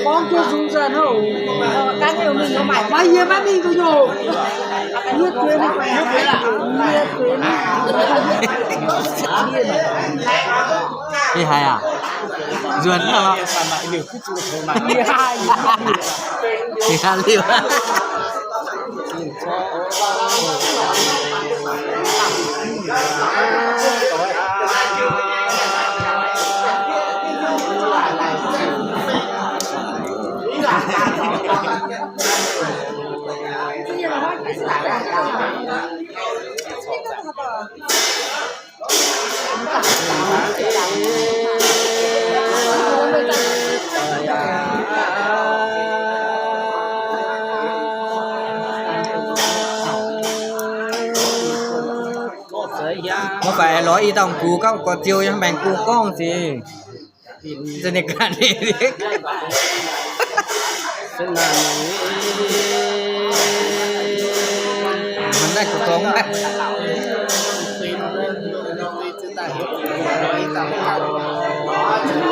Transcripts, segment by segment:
Gorngv jienv nzung nzengc houc, ganh heuc mingh nor maaih, maaih yie maiv mingh duqv nyei. Yie zueiz, yie zueiz. Ih haiz aac, nzuonx nor. Ih haiz liuz. Mv baac lorz i dauh gux gauh gorx-ziou nyei, maengx gux gorngv zic. Za'gengh ganh mv naaiv gux gorngv.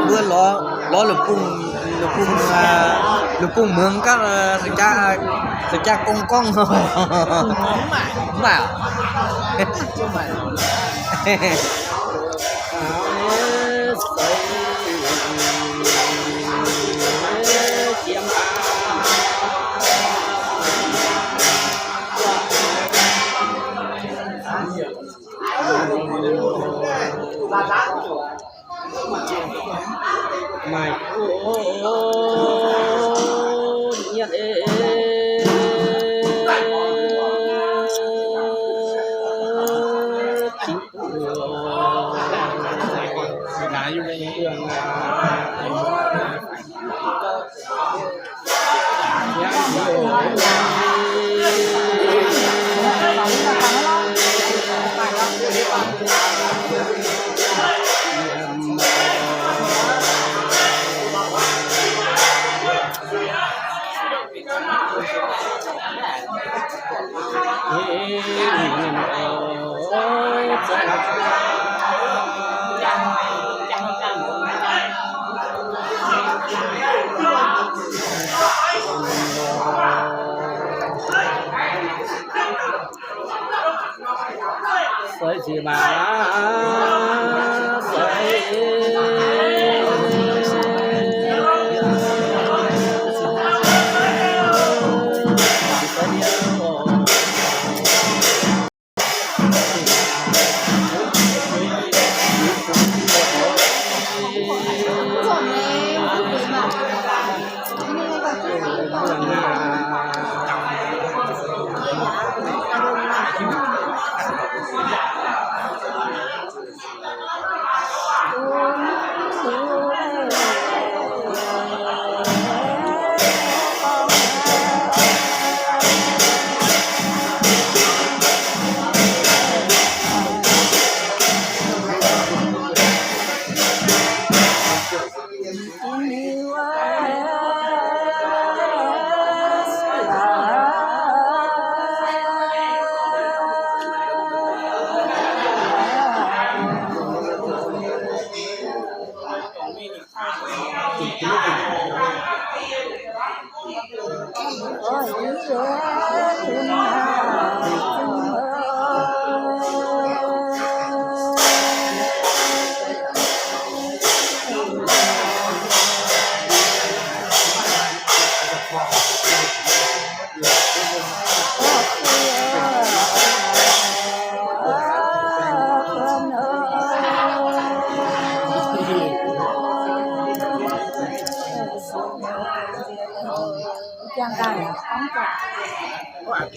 Mbuo lorz, lorz la'bungh, la'bungh, la'bungh muangx gaax, se jaa, se jaa gong gorngv. Mv baac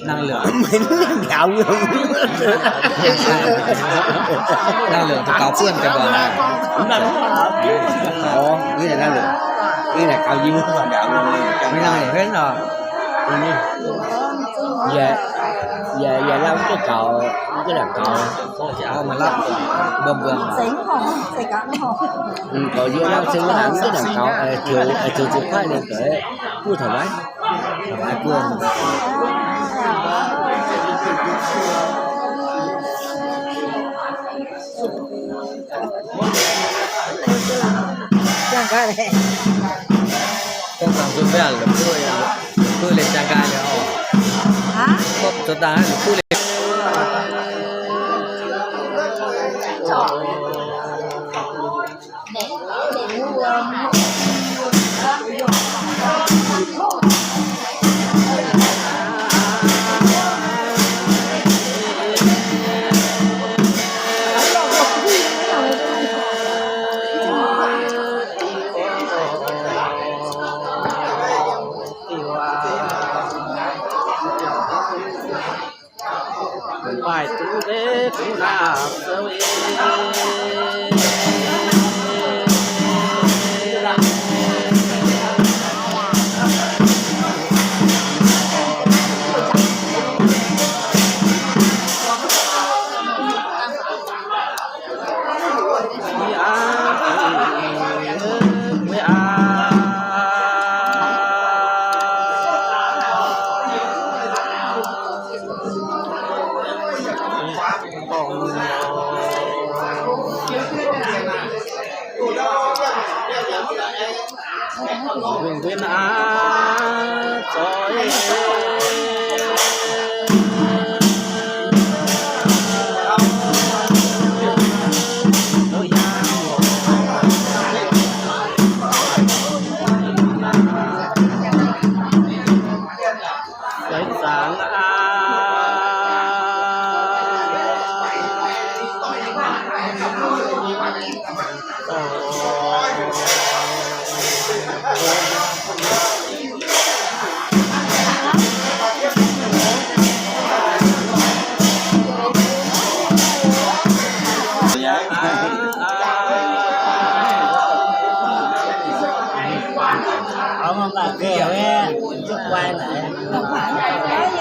Năng lượng. Năng lượng của cáo Phương cho bọn này. Ủa, cái này năng lượng. Cái này cao dữ. Cái năng lượng hết rồi. Dạ. Yie, yie lamh jienv gaux, mv jienv ndaangc gaux, mbuo mbuo, mbuo, mbuo, goux yie lamh cing ndaangc mv jienv ndaangc gaux, ziouc, ziouc ziouc kuaaiv ninh doic, buov taux maiv, taux maiv buov. Dangh zuqc mbiaangx la'kuv, la'kuv liuz jaa nqaai liuz oc. Zoux dangh la'kuv liuz. Mv baac duqv deix duqv naaiv sou eix.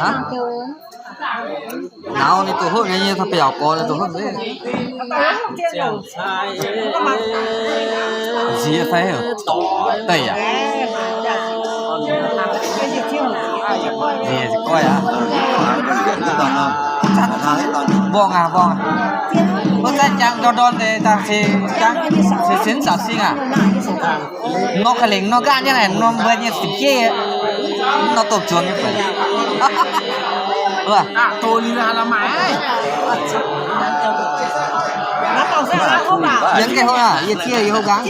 Hah? Naux ninh doqc hopv nyei, nyei taux biaux gorx ninh doqc hopv nyei. Nziex fai heuc? Deic aac? Nziex goiv aqv. Mborngz aac, mborngz aac. Mbuo zanc jangx ndorn ndorn deix dangh ceix jangx, ceix cin zaapc sing aac. Nor ka'lengc nor nqaatv nyei naaic, norm mbuo nyei dipc jeiv, nor domh zuangx nyei buonc. Yie gengh hopv aqv, yie zieqv yie hopv nqaang.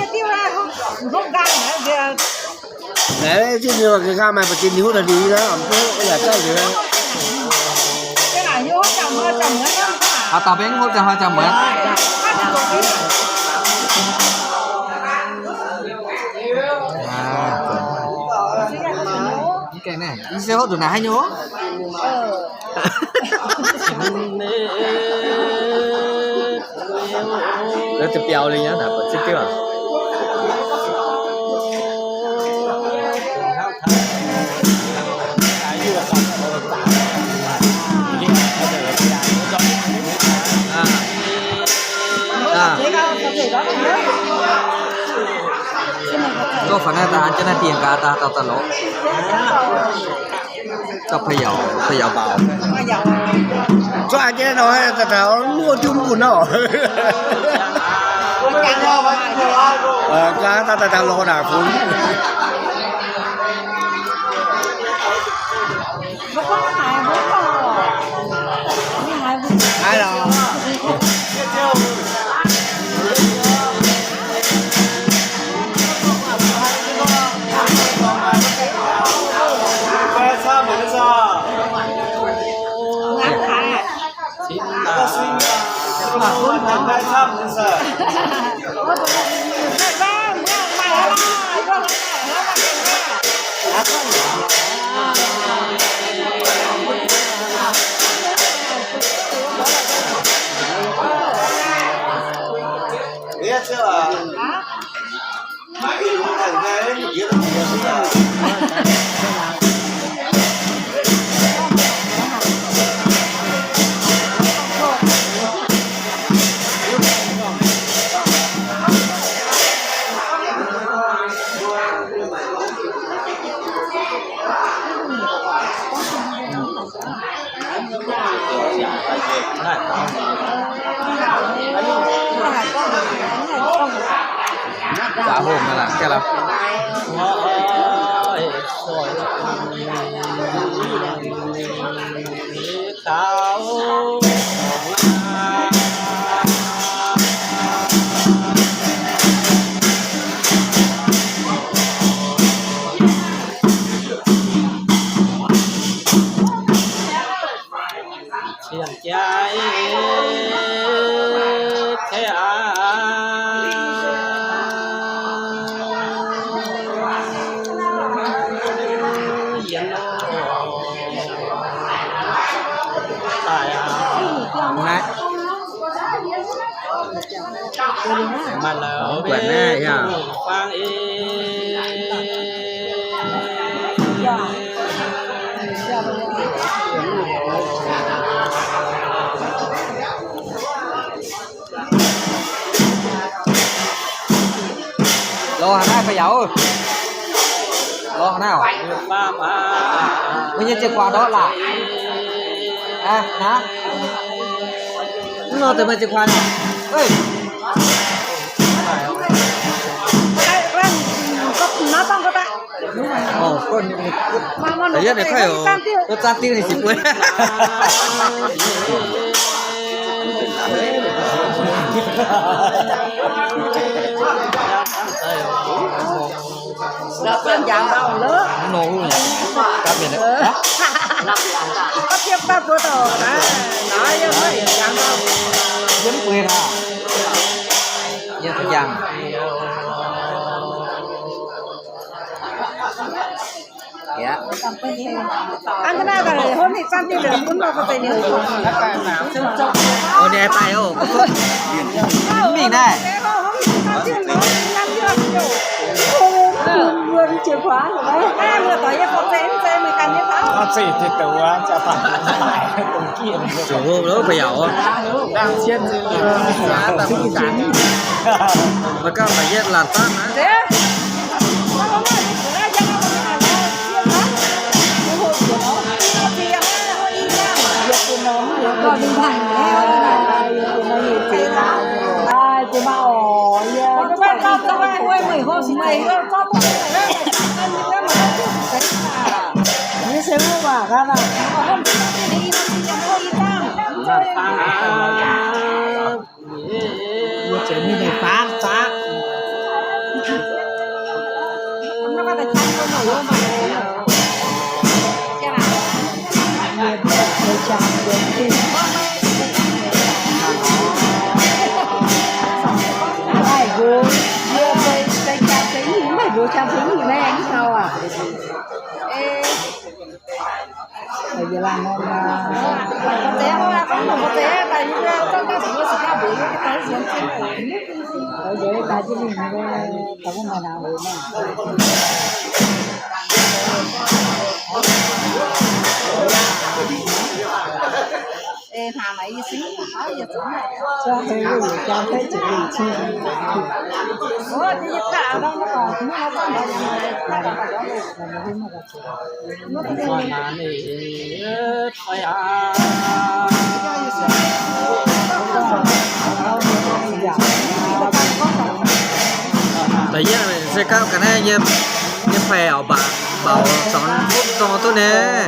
Aa, dauh mbenc hopv ziangh hnoi ziangh muonz. Aa, mv gaengh naaiv, yie se hopv nduqc naaic haaix nyungc? La'biaux liuz nyei naaic, buatc zieqv diuv aac. Gorngv fai naaiv daaih an jienv naaiv dieh gaax daaih dauh daaih lorz. Dauh fai yaac, fai yaac mbaaux. Zuov an jienv nor, daaih taux luoqc jumv bun nor. Gaax daaih, daaih taux lorz naaic funx. Haaix lorqc? Waac hungh laangc jaa lorqc. Mv buatc naaiv yaac. Lorz haaix naaiv, fai yaac? Lorz haaix naaiv oc? Mbuo nyei ziex kuaang ndortv laangc. Aa, hnangv. Mv nor deix meih ziex kuaang naaic. Da'yietv ninh kaiv oc, zanc diuv ninh ziqc buo. Mv nor gapv mienh aqv. Yie mv bueix naaic. Yie mv jangx. Ov, ninh aengx daaih oc. Mv mingh naaiv. Zuqc hopv lov fai yaac oc. Maiv gauh da'yietv laanh dangv naaiv. Yie se wuov waac ganh aqv. Yie ziouc mingh deix faanv zaqc. Maaih nqox, maaih nqox qang fei nyungc maengx mv taux aac. Da'yietv se gapv ga'naaiv nyei, nyei faix oc, mbaaux, mbaaux corc duqv nyei.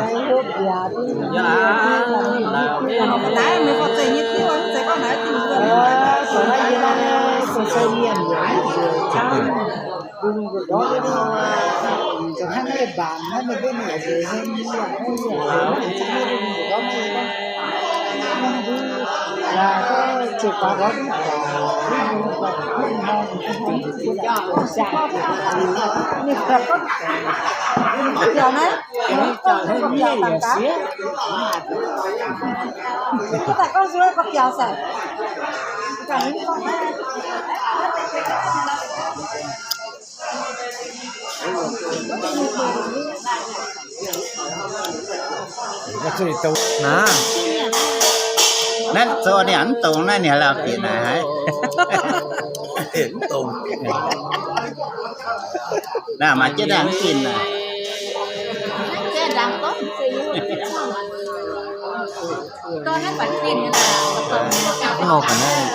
Naaiv zoux ninh mv dongz naaiv, ninh haaix lauh bieqc naaic haiv. Mv dongz. Naaiv maaih jienv naaiv mv dingh naaic. Mv nor ga'naaiv,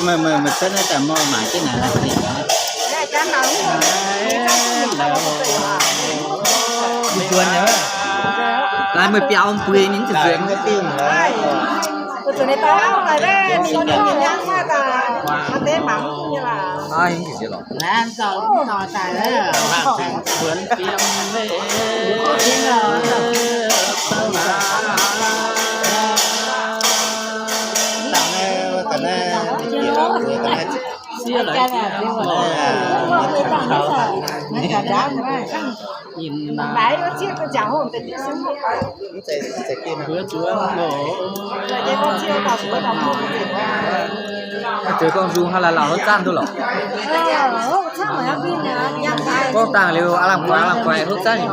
meih, meih cuotv naaiv daaih mor mangc jienv naaic. Mv nzuonx nyei, laaix meih biaux mv bueix ninh mv zuqc nzuonx. Aa, mv zuqc nzuonx lorqc. Zueiz gorngv nzung hnangv laauh houv zanv duqv lorqc. Gorngv dangh liuz aav lamh guaix, aav lamh guaix houv zanv nyei.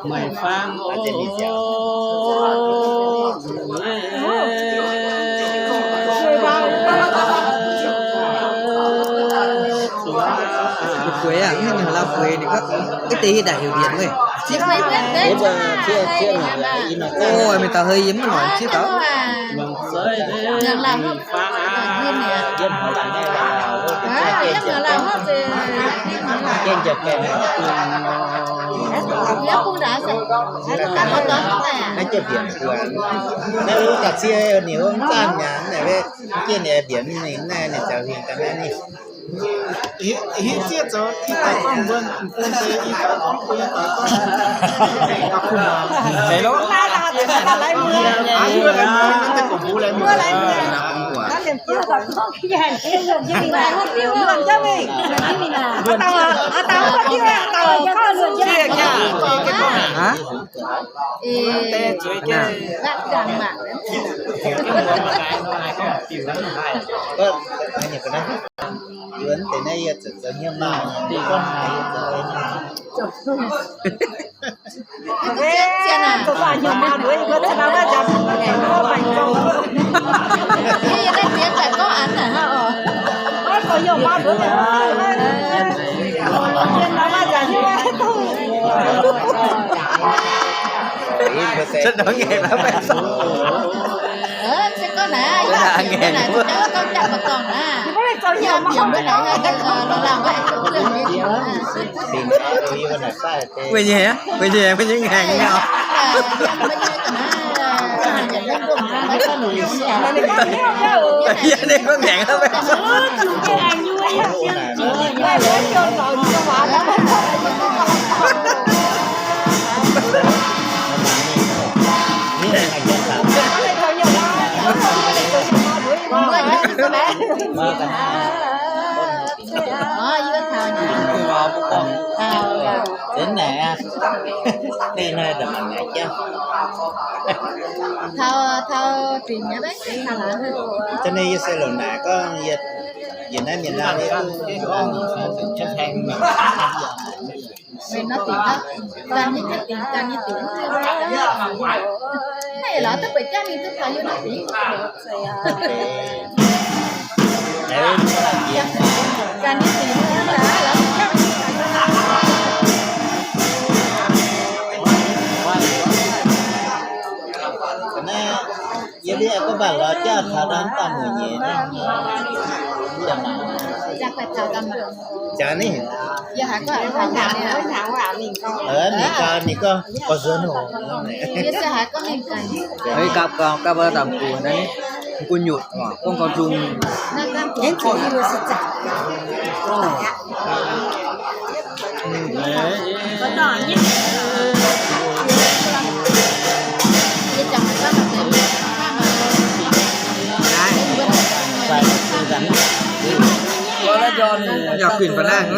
Meih fangv oc. Bueix aqv, mv nyungc hlauv-bueix ninh gorngv, ih deix yie ndaaih heuc mbienc wuov. O, mingh taux hei yie mv noic zieqv taux. Naaiv jienv mbienc buonc, naaiv luv ga'sie ninh mv zanc nyanc naaic, jienv ninh mbienc ninh naaiv ninh ziouc huingx ga'naaiv ninh. Hả? Mbuo nyei, mbuo nyei, mbuo nyei ngaengc nyei oc. Yie ninh mbuo ngaengc aqv. Ninh naaiv da'mangc naaic jienv. Taux, taux dingc nyei, taux laaix. Da'nyeic yie se longc naaic gorngv yie, yie naaiv mienh naaiv yie duqv Meih nor dingc aqv, ganh nyei dingc, ganh nyei dingc. Naaiv lorz duqv buatc jangv ninh duqv taux yie nor dingc. Ganh nyei dingc, lorz duqv jangv. Yie mbuo yaac gorngv mv baac lorz jauv taux daaih mv baac mueic nyei. Jaax ninh, ninh gorngv, ninh gorngv, gorngv nzuonx oc. Gapv gong, gapv daaih mv gunv naaiv, mv gunv nyutc, gorngv gong nzung. Yaac Fih nangh.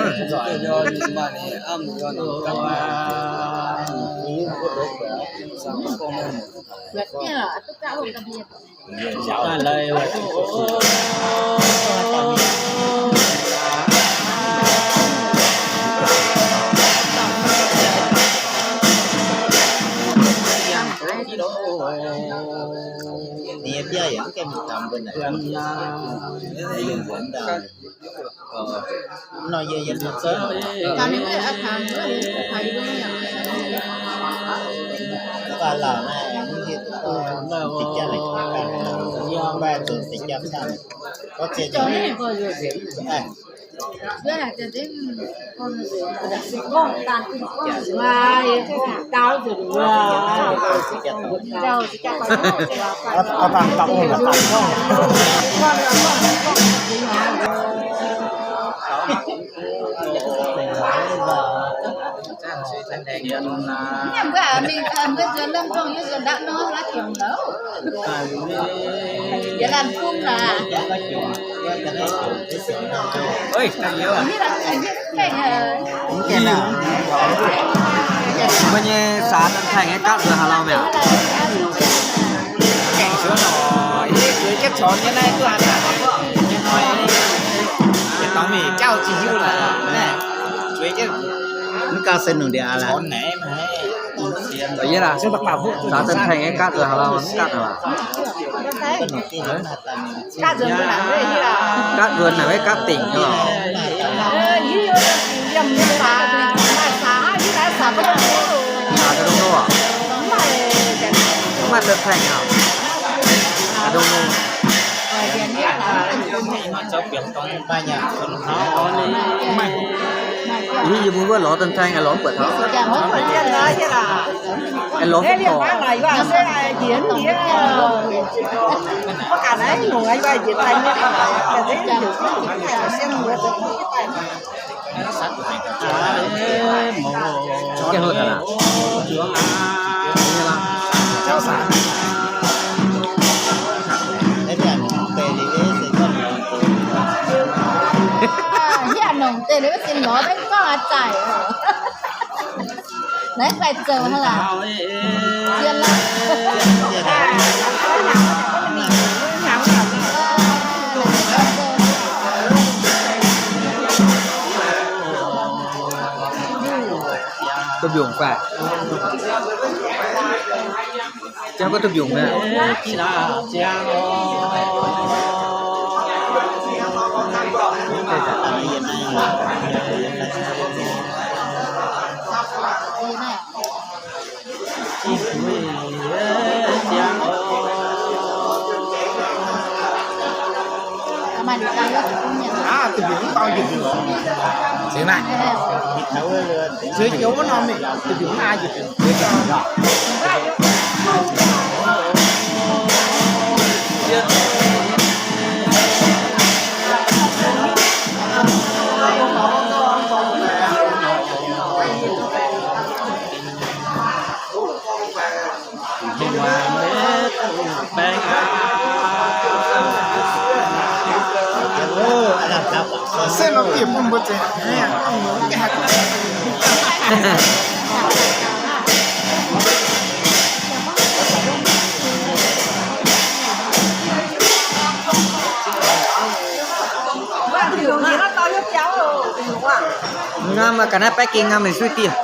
Mbuo mingh, mbuo nzuonx lomh nzungh yie nzuonx ndapv nor, la'jongc louc. Yie laanh bung naaic. Mbuo nyei saax Daan Tengx nyei gaatv nzuonx haaix lauh mi'aqv? Mv gaax se nungc ndiev aqv laaix. Saax Daan Tengx nyei gaatv nzuonx haaix lauh, mv gaatv aqv. Gaatv nzuonx naaic, gaatv dingc nyei lorqc. Maaih Daan Tengx aqv. Yie mbuo wuov lorz Daan Tengx, lorz mv buatc taux. Lorz mv buatc. Hieh nongc deix liuz sin lorz maiv gorngv aqv, zaaic. Naaiv faix zoux hnangv laaix. Zien laaix. Duqv mbiungc fai? Jang gorngv duqv mbiungc mi'aqv. Ngam ga'naaiv baeqv gengh ngam mingh suiv dieh.